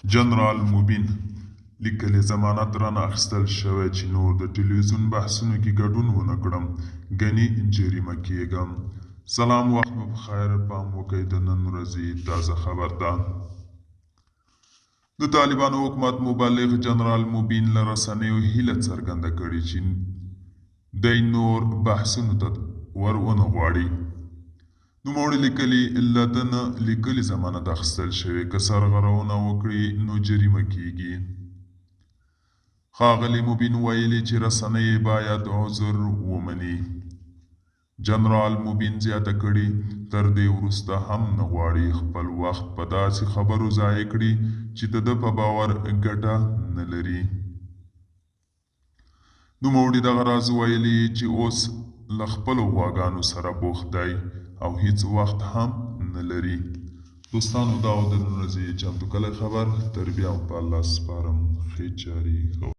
جنرال مبین لیکلي، ضمانت رانه اخیستل شوی چې نور د ټلویزیون بحثونو کې ګډون ونه کړم، ګنې جریمه کیږم. سلام وخت مو په خیر، پام وکړئ د نن ورځې تازه خبر ته. د طالبانو حکومت مبلغ جنرال مبین له رسنیو هیله څرګنده کړې چې دی نور بحثونو ته ور ونه غواړي. نوموړي لیکلي، له ده نه لیکلي ضمانت اخیستل شوی، که سرغړونه وکړي نو جریمه کېږي. ښاغلي مبین ویلي چې رسنۍ باید عذر ومني. جنرال مبین زیاته کړې، تر دې وروسته هم نه غواړي خپل وخت په داسې خبرو ضایع کړي چې د ده په باور ګټه نه لري. نوموړي دغه راز ویلي چې اوس له خپلو غواګانو سره بوخت دی او هیڅ وخت هم نه لري. دوستانو دا و د نن ورځې چمتو کلی خبر، تر بیا مو په الله سپارم، ښې چارې ښه.